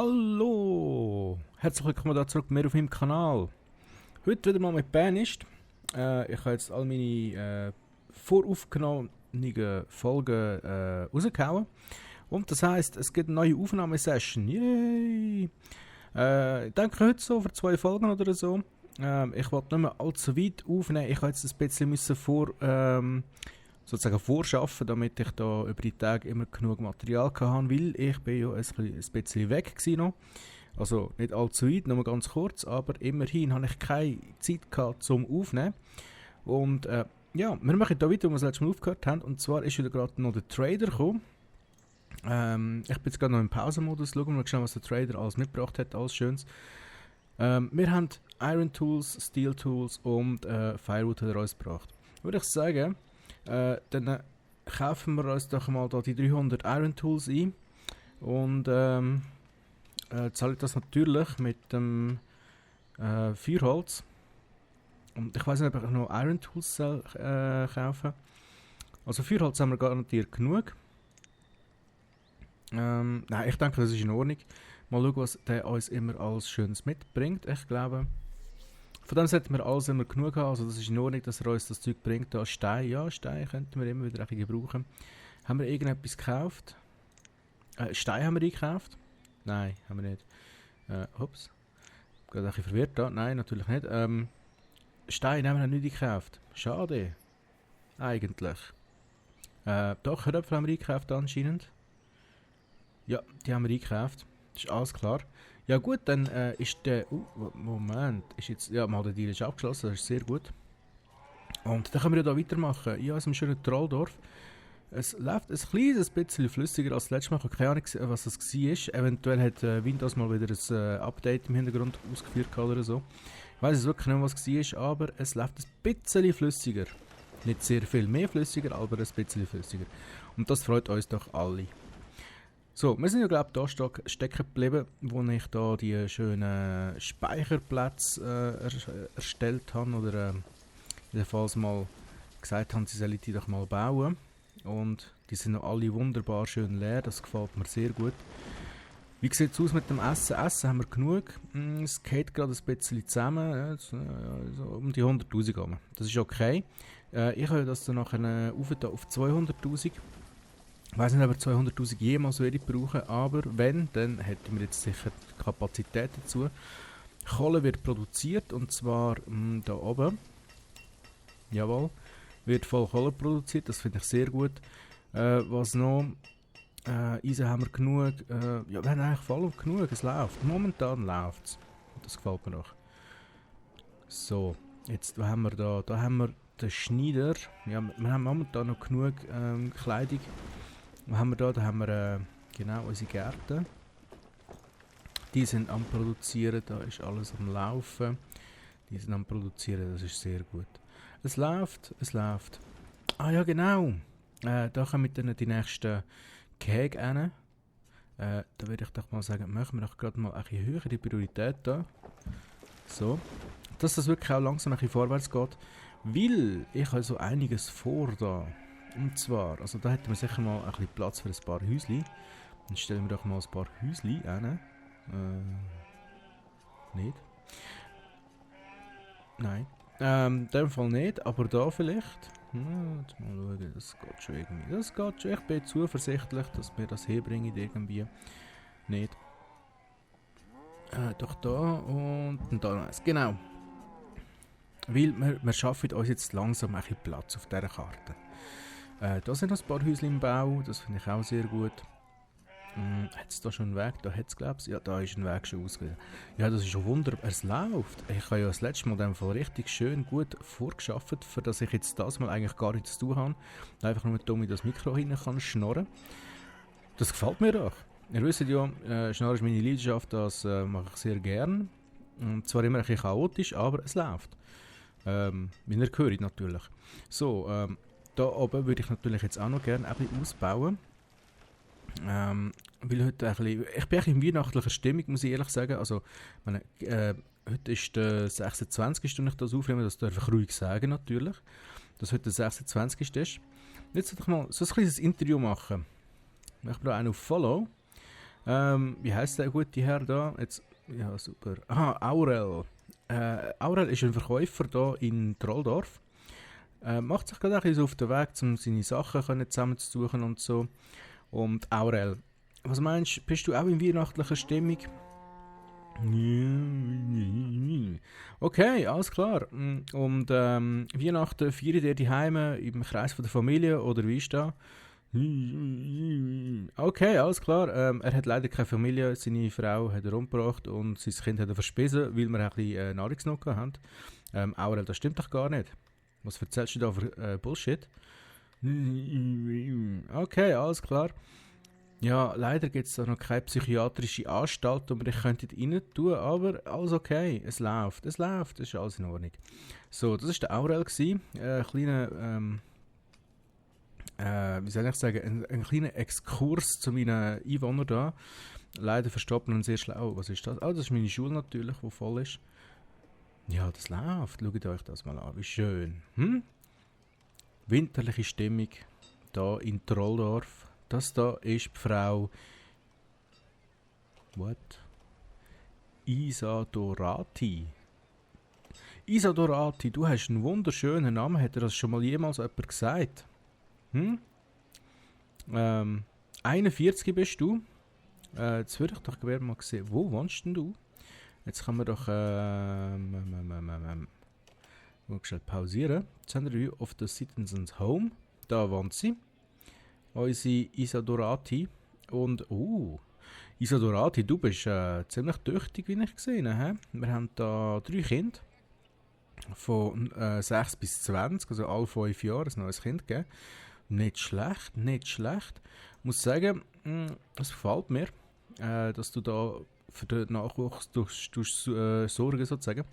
Hallo! Herzlich willkommen da zurück bei mir auf meinem Kanal. Heute wieder mal mit Banish. Ich habe jetzt all meine voraufgenommenen Folgen rausgehauen. Und das heisst, es gibt eine neue Aufnahmesession. Yay! Ich denke heute so für 2 Folgen oder so. Ich wollte nicht mehr allzu weit aufnehmen. Ich habe jetzt ein bisschen sozusagen vorschaffen, damit ich da über die Tage immer genug Material hatte, weil ich bin ja ein bisschen weg noch. Also nicht allzu weit, nur ganz kurz, aber immerhin habe ich keine Zeit gehabt zum Aufnehmen. Und ja, wir machen da weiter, wo wir das letzte Mal aufgehört haben. Und zwar ist wieder gerade noch der Trader gekommen. Ich bin jetzt gerade noch im Pausenmodus, schauen wir mal schnell, was der Trader alles mitgebracht hat, alles Schönes. Wir haben Iron Tools, Steel Tools und Firewood hat er uns gebracht. Würde ich sagen, dann kaufen wir uns doch mal da die 300 Iron Tools ein und zahle ich das natürlich mit dem Feuerholz. Und ich weiß nicht, ob ich noch Iron Tools kaufen. Also Feuerholz haben wir garantiert genug. Nein, ich denke, das ist in Ordnung. Mal schauen, was der uns immer alles Schönes mitbringt. Ich glaube, von dem sollten wir alles immer genug haben. Also das ist in Ordnung, dass er uns das Zeug bringt. Da Stein, ja, Stein könnten wir immer wieder ein bisschen gebrauchen. Haben wir irgendetwas gekauft? Stein haben wir eingekauft? Nein, haben wir nicht. Ups. Gerade ein bisschen verwirrt da. Nein, natürlich nicht. Stein haben wir nicht eingekauft. Schade. Eigentlich. Doch, Köpfe haben wir eingekauft anscheinend. Ja, die haben wir eingekauft. Das ist alles klar. Ja gut, dann ist der... Moment. Ist jetzt, ja, mal der Deal ist abgeschlossen. Das ist sehr gut. Und dann können wir ja da weitermachen. Ja, aus dem schönen Trolldorf. Es läuft ein kleines bisschen flüssiger als das letzte Mal. Ich habe keine Ahnung, was das war. Eventuell hat Windows mal wieder ein Update im Hintergrund ausgeführt oder so. Ich weiß es wirklich nicht mehr, was es war, aber es läuft ein bisschen flüssiger. Nicht sehr viel mehr flüssiger, aber ein bisschen flüssiger. Und das freut uns doch alle. So, wir sind ja glaube ich da stecken geblieben, wo ich da die schönen Speicherplätze erstellt habe oder jedenfalls mal gesagt habe, sie sollen die doch mal bauen. Und die sind noch alle wunderbar schön leer, das gefällt mir sehr gut. Wie sieht es aus mit dem Essen? Essen haben wir genug. Es geht gerade ein bisschen zusammen, so um die 100'000 Gramm. Das ist okay. Ich habe das dann nachher auf 200'000. Ich weiss nicht, ob wir 200'000 jemals brauchen, aber wenn, dann hätten wir jetzt sicher die Kapazität dazu. Kohle wird produziert und zwar da oben. Jawohl, wird voll Kohle produziert, das finde ich sehr gut. Was noch? Eisen haben wir genug. Ja, wir haben eigentlich voll genug, es läuft. Momentan läuft es. Das gefällt mir noch. So, jetzt was haben wir da? Da haben wir den Schneider. Ja, wir haben momentan noch genug Kleidung. Was haben wir da? Da haben wir genau unsere Gärten. Die sind am Produzieren, da ist alles am Laufen. Die sind am Produzieren, das ist sehr gut. Es läuft, es läuft. Ah ja, genau. Da kommen wir dann die nächsten Gehege hin. Da würde ich doch mal sagen, machen wir doch gerade mal eine höhere Priorität da. So. Dass das wirklich auch langsam ein bisschen vorwärts geht. Weil ich habe so einiges vor da. Und zwar, also da hätten wir sicher mal ein bisschen Platz für ein paar Häusli. Dann stellen wir doch mal ein paar Häusli hin. Nicht? Nein. In dem Fall nicht, aber da vielleicht. Jetzt mal schauen, das geht schon irgendwie. Das geht schon. Ich bin zuversichtlich, dass wir das herbringen irgendwie. Nicht. Doch da und da noch eins. Genau. Weil wir schaffen uns jetzt langsam ein bisschen Platz auf dieser Karte. Da sind noch ein paar Häuschen im Bau, das finde ich auch sehr gut. Hat es da schon einen Weg? Da hat es, glaube ich. Ja, da ist ein Weg schon ausgelegt. Ja, das ist schon wunderbar. Es läuft. Ich habe ja das letzte Mal in dem Fall richtig schön gut vorgeschafft, für dass ich jetzt das mal eigentlich gar nichts zu tun habe. Einfach nur mit Tommy das Mikro hinten kann schnorren. Das gefällt mir doch. Ihr wisst ja, Schnorren ist meine Leidenschaft, das mache ich sehr gern. Und zwar immer ein bisschen chaotisch, aber es läuft. Wie ihr hört natürlich. So, da oben würde ich natürlich jetzt auch noch gerne ein bisschen ausbauen. Weil heute ein bisschen, ich bin in weihnachtlicher Stimmung, muss ich ehrlich sagen. Also, heute ist der 26. und ich das aufnehme, das darf ich ruhig sagen natürlich. Dass heute der 26. ist. Jetzt sollte ich mal so ein kleines Interview machen. Ich brauche einen auf Follow. Wie heisst der gute Herr da? Jetzt, ja, super. Aha, Aurel. Aurel ist ein Verkäufer da in Trolldorf. Macht sich gerade ein bisschen so auf den Weg, um seine Sachen zusammenzusuchen und so. Und Aurel, was meinst du, bist du auch in weihnachtlicher Stimmung? Okay, alles klar. Und Weihnachten feiert ihr daheim im Kreis von der Familie oder wie ist das? Okay, alles klar. Er hat leider keine Familie. Seine Frau hat er umgebracht und sein Kind hat er verspissen, weil wir ein bisschen Nahrungsnot haben. Aurel, das stimmt doch gar nicht. Was erzählst du da für Bullshit? Okay, alles klar. Ja, leider gibt es da noch keine psychiatrische Anstalt, wo wir dich rein tun, aber alles okay, es läuft, es ist alles in Ordnung. So, das war der Aurel, kleiner, wie soll ich sagen, ein kleiner Exkurs zu meinen Einwohnern da. Leider verstopfen und sehr schlau. Was ist das? Das ist meine Schule natürlich, die voll ist. Ja, das läuft, schaut euch das mal an, wie schön. Winterliche Stimmung da in Trolldorf. Das da ist die Frau Isadorati. Isadorati, du hast einen wunderschönen Namen. Hat dir das schon mal jemals jemand gesagt? 41 bist du. Jetzt würde ich doch gerne mal sehen. Wo wohnst denn du? Jetzt kann man doch schnell pausieren. Center of the Citizens Home. Da wohnt sie. Unsere Isadorati. Und, Isadorati, du bist ziemlich tüchtig, wie ich gesehen habe. Wir haben da 3 Kinder. Von 6 bis 20, also alle 5 Jahre ein neues Kind gegeben. Nicht schlecht, nicht schlecht. Ich muss sagen, es gefällt mir, dass du da für den Nachwuchs sorgen sozusagen.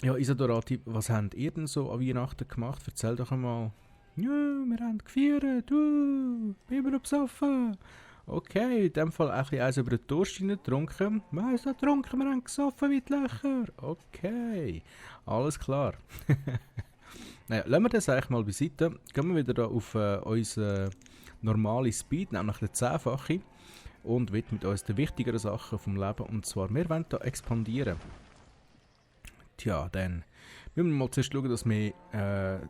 Ja, Isadorati, was habt ihr denn so an Weihnachten gemacht? Erzähl doch einmal. Ja, wir haben gefeiert, bin immer besoffen. Okay, in dem Fall ein bisschen eins über den Durst getrunken. Wir haben so getrunken, wir haben gesoffen wie die Löcher. Okay, alles klar. Naja, lassen wir das eigentlich mal beiseite. Gehen wir wieder da auf unseren normalen Speed, nämlich den 10-fache. Und widmen uns den wichtigeren Sachen vom Leben. Und zwar, wir wollen hier expandieren. Tja, dann müssen wir mal zuerst schauen, dass mehr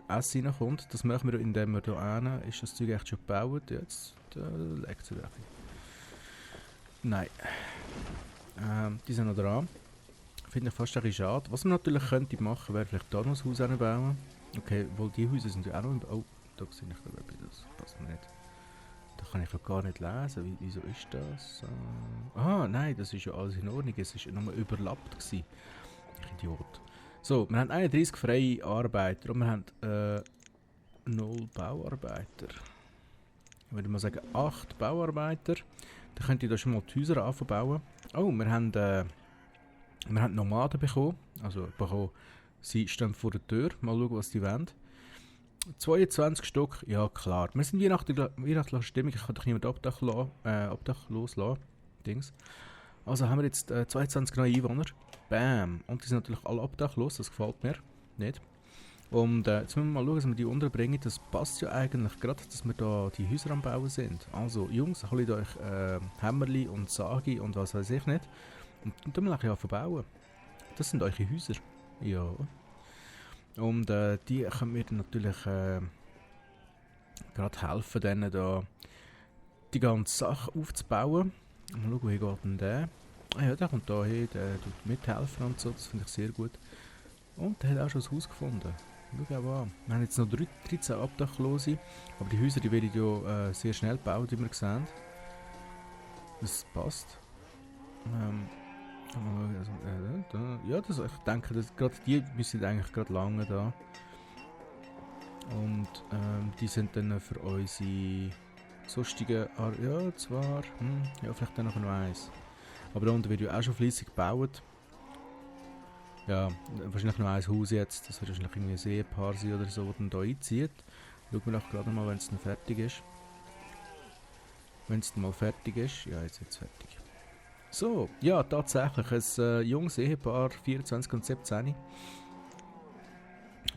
Essen reinkommt. Das machen wir, indem wir hier hin. Ist das Zeug echt schon gebaut? Jetzt legt es weg. Nein. Die sind noch dran. Finde ich fast ein bisschen schade. Was man natürlich könnte machen, wäre vielleicht da noch ein Haus bauen. Okay, wohl die Häuser sind ja auch noch... Oh, da sehe ich glaube etwas, das passt mir nicht. Da kann ich ja gar nicht lesen. Wieso ist das? Nein, das ist ja alles in Ordnung. Es war nur überlappt gewesen. Ich Idiot. So, wir haben 31 freie Arbeiter und wir haben 0 Bauarbeiter. Ich würde mal sagen 8 Bauarbeiter. Dann könnt ihr da schon mal die Häuser anbauen. Oh, wir haben Nomaden bekommen. Sie stehen vor der Tür. Mal schauen, was die wollen. 22 Stück, ja klar. Wir sind weihnachtliche Stimmung. Ich kann doch niemand obdachlos lassen. Dings. Also haben wir jetzt 22 neue Einwohner. Bam. Und die sind natürlich alle obdachlos. Das gefällt mir nicht. Und jetzt müssen wir mal schauen, dass wir die unterbringen. Das passt ja eigentlich gerade, dass wir da die Häuser am Bauen sind. Also Jungs, holt euch Hämmerli und Sagi und was weiß ich nicht. Und dann mal ein verbauen. Das sind eure Häuser. Ja. Und die können mir dann natürlich gerade helfen, denen da die ganze Sache aufzubauen. Mal schauen, wie geht denn der? Ja, der kommt da hin, der tut mithelfen und so, das finde ich sehr gut. Und der hat auch schon ein Haus gefunden. Schau auch an. Wir haben jetzt noch 13 Obdachlose, aber die Häuser die werden ja sehr schnell gebaut, wie wir sehen. Das passt. Ja, ich denke, dass gerade die müssen eigentlich gerade lange da. Und die sind dann für unsere sonstigen... ja, zwar... ja, vielleicht dann noch eins. Aber da unten wird ja auch schon fleissig gebaut. Ja, wahrscheinlich noch ein Haus jetzt. Das wird wahrscheinlich irgendwie ein Ehepaar sein oder so, das dann hier einzieht. Schauen wir doch gerade mal, wenn es dann fertig ist. Wenn es dann mal fertig ist. Ja, jetzt ist es fertig. So, ja, tatsächlich. Ein junges Ehepaar, 24 und 17.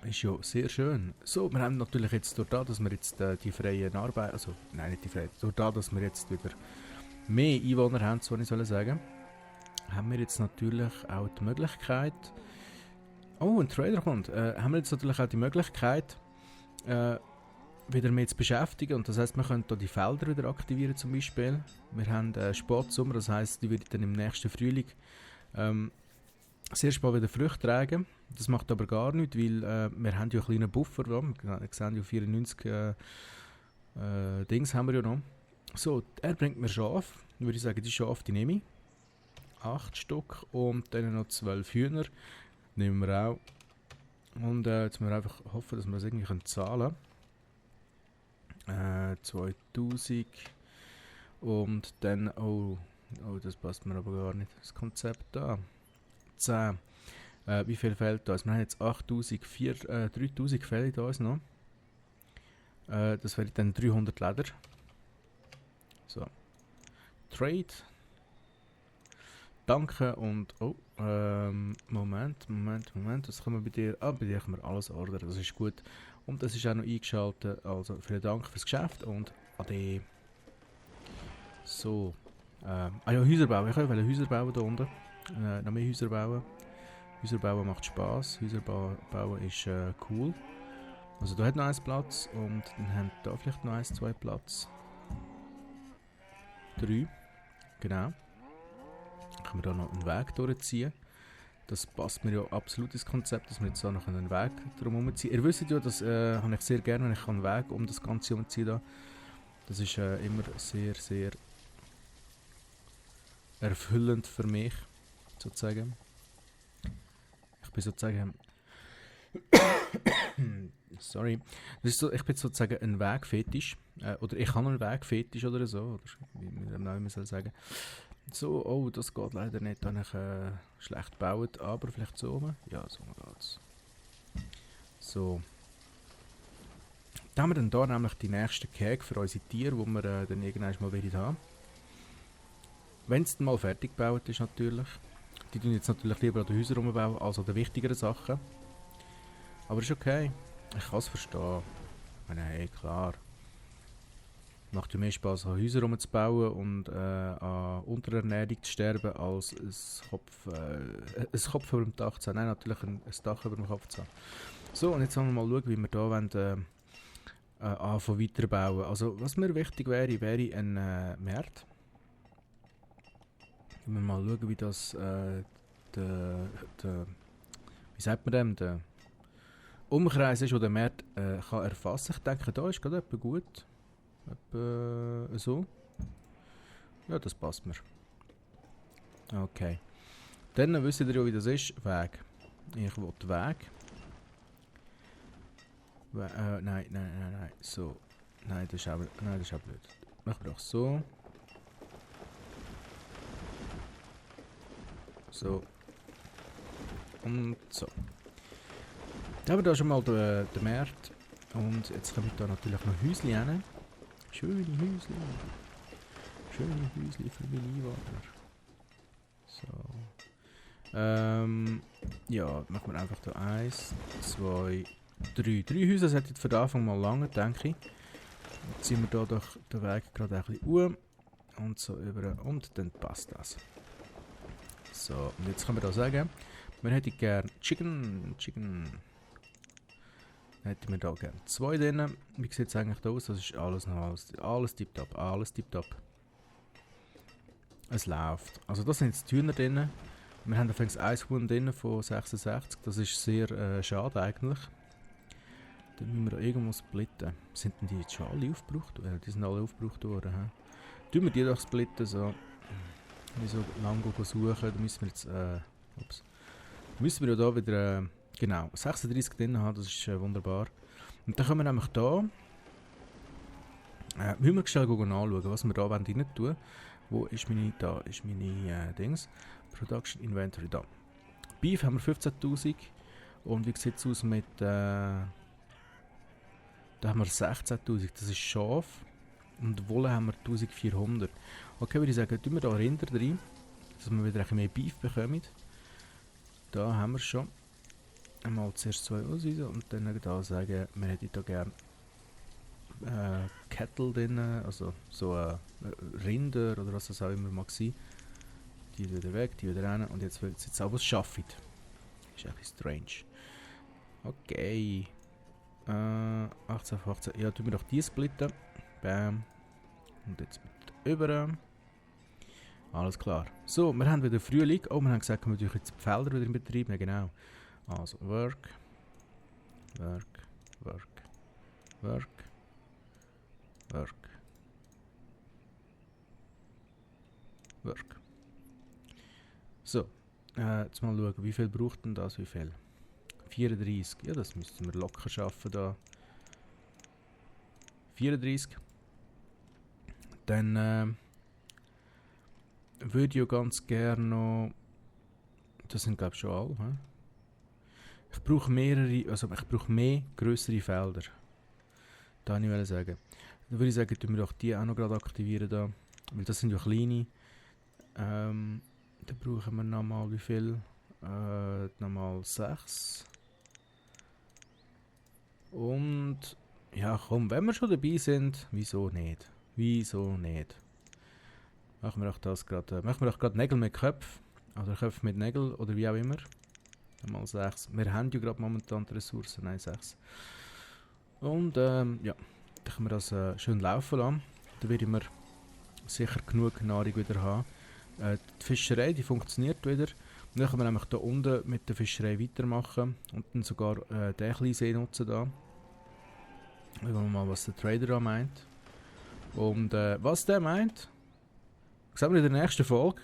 Ist ja sehr schön. So, wir haben natürlich jetzt durch das, dass wir jetzt die freien Arbeit, also nein, nicht die freien, durch das, dass wir jetzt wieder mehr Einwohner haben, so ich soll sagen, haben wir jetzt natürlich auch die Möglichkeit, oh, ein Trader kommt, haben wir jetzt natürlich auch die Möglichkeit, wieder mehr zu beschäftigen, und das heisst, wir können hier die Felder wieder aktivieren zum Beispiel. Wir haben Spätsommer, das heisst, die wird dann im nächsten Frühling sehr spät wieder Früchte tragen. Das macht aber gar nichts, weil wir haben ja einen kleinen Buffer, wir sehen ja 94 Dings haben wir ja noch. So, er bringt mir Schafe, würde ich sagen, die Schafe, die nehme ich. 8 Stück und dann noch 12 Hühner, nehmen wir auch. Und jetzt müssen wir einfach hoffen, dass wir das irgendwie zahlen können. 2000 und dann, oh, das passt mir aber gar nicht, das Konzept da. 10. Wie viel fehlt da? Also wir haben jetzt 3000 fehlen da uns noch. Das wäre dann 300 Leder. So. Trade. Danke und Moment, das können wir bei dir, bei dir können wir alles ordern, das ist gut. Und das ist auch noch eingeschaltet, also vielen Dank fürs Geschäft und ade. So, ja, Häuser bauen, ich wollte Häuser bauen hier unten, noch mehr Häuser bauen. Häuser bauen macht Spass, Häuser bauen ist cool. Also da hat noch 1 Platz und dann haben da vielleicht noch 1, 2 Platz. 3, genau. Können wir da noch einen Weg durchziehen. Das passt mir ja absolut ins Konzept, dass wir jetzt auch noch einen Weg drum ziehen. Ihr wisst ja, das habe ich sehr gerne, wenn ich einen Weg um das Ganze herumziehen. Das ist immer sehr, sehr erfüllend für mich, sozusagen. Ich bin sozusagen... Sorry. Das ist so, ich bin sozusagen ein Wegfetisch. Oder ich habe einen Wegfetisch oder so. Oder wie man immer soll sagen. So, oh, das geht leider nicht, wenn ich schlecht baut, aber vielleicht so rum. Ja, so geht's. So. Dann haben wir dann hier nämlich die nächsten Käge für unsere Tiere, die wir dann irgendwann mal wieder haben. Wenn es dann mal fertig gebaut ist natürlich. Die tun jetzt natürlich lieber an den Häusern rumbauen als an den wichtigeren Sachen. Aber ist okay. Ich kann es verstehen. Ich meine, hey, klar. Macht ja mehr Spaß, an Häuser rumzubauen und an Unterernährung zu sterben, als ein Kopf über dem Dach zu haben. Nein, natürlich ein Dach über dem Kopf zu haben. So, und jetzt wollen wir mal schauen, wie wir hier anfangen weiterbauen. Also, was mir wichtig wäre, wäre ein Markt. Wir mal schauen, wie das wie sagt man dem, der Umkreis ist, wo der Markt kann erfassen. Ich denke, da ist gerade etwas gut. Etwa so. Ja, das passt mir. Okay. Dann wisst ihr ja, wie das ist. Weg. Ich will Weg. Nein. So. Nein, das ist auch blöd. Machen wir doch so. So. Und so. Dann haben wir da schon mal den Markt. Und jetzt kommen da natürlich noch Häuschen rein. Schöne Häuschen. Schöne Häuschen für meine Einwohner. So. Ja, machen wir einfach da 1, 2, 3. 3 Häuser sollten für den Anfang mal lange, denke ich. Jetzt ziehen wir da doch den Weg gerade ein bisschen um. Und so über. Und dann passt das. So, und jetzt können wir da sagen, wir hätten gerne Chicken. Dann hätten wir da gerne 2 drin. Wie sieht es eigentlich da aus? Das ist alles noch alles tipptopp. Es läuft. Also da sind jetzt die Hühner drin. Wir haben übrigens 1 Huhn drin von 66. Das ist sehr schade eigentlich. Dann müssen wir da irgendwo splitten. Sind denn die jetzt schon alle aufgebraucht? Die sind alle aufgebraucht worden. Tun wir die doch splitten. So. Nicht so lange suchen. Da müssen wir jetzt... müssen wir ja da wieder... genau, 36 drin haben. Das ist wunderbar. Und dann können wir nämlich da... müssen wir schnell anschauen, was wir da rein tun wollen. Wo ist meine... Da ist meine Dings. Production Inventory da. Beef haben wir 15.000. Und wie sieht es aus mit... da haben wir 16.000. Das ist Schaf. Und Wolle haben wir 1400. Okay, würde ich sagen, tun wir da Rinder rein. Dass wir wieder ein bisschen mehr Beef bekommen. Da haben wir schon. Einmal zuerst 2 ausweisen und dann da sagen, wir hätten da gerne Kettle drin, also so Rinder oder was das auch immer mag sein. Die wieder weg, die wieder rein und jetzt will es jetzt auch was schaffen. Ist ein bisschen strange. Okay. 18 auf 18. Ja, tun wir doch die splitten. Bam. Und jetzt mit über. Alles klar. So, wir haben wieder Frühling. Oh, wir haben gesagt, wir natürlich jetzt die Felder wieder in Betrieb nehmen. Genau. Also, Work. So, jetzt mal schauen, wie viel braucht denn das? Wie viel? 34. Ja, das müssten wir locker schaffen da. 34. Dann würde ich ja ganz gerne noch. Das sind glaube ich schon alle. He? Ich brauche mehrere, also ich brauche mehr grössere Felder. Da wollte ich sagen. Dann würde ich sagen, tun wir doch die auch noch gerade aktivieren da. Weil das sind ja kleine. Dann brauchen wir nochmal wie viel? Nochmal 6. Und ja komm, wenn wir schon dabei sind, wieso nicht? Wieso nicht? Machen wir doch das gerade. Machen wir doch gerade Nägel mit Köpfen. Oder Köpfe mit Nägel oder wie auch immer. Mal 6. Wir haben ja gerade momentan die Ressourcen. Nein, 6. Und ja, dann können wir das schön laufen lassen. Dann werden wir sicher genug Nahrung wieder haben. Die Fischerei, die funktioniert wieder. Und dann können wir nämlich hier unten mit der Fischerei weitermachen. Und dann sogar den kleinen See nutzen da. Schauen wir mal, was der Trader da meint. Und was der meint, sehen wir in der nächsten Folge.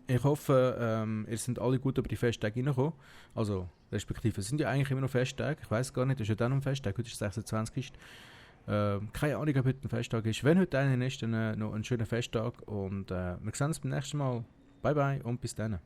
Ich hoffe, ihr seid alle gut über die Festtage reingekommen. Also, respektive, es sind ja eigentlich immer noch Festtage. Ich weiß gar nicht, es ist ja dann noch ein Festtag. Heute ist der 26. Keine Ahnung, ob heute ein Festtag ist. Wenn heute einer ist, dann noch ein schöner Festtag. Und wir sehen uns beim nächsten Mal. Bye bye und bis dann.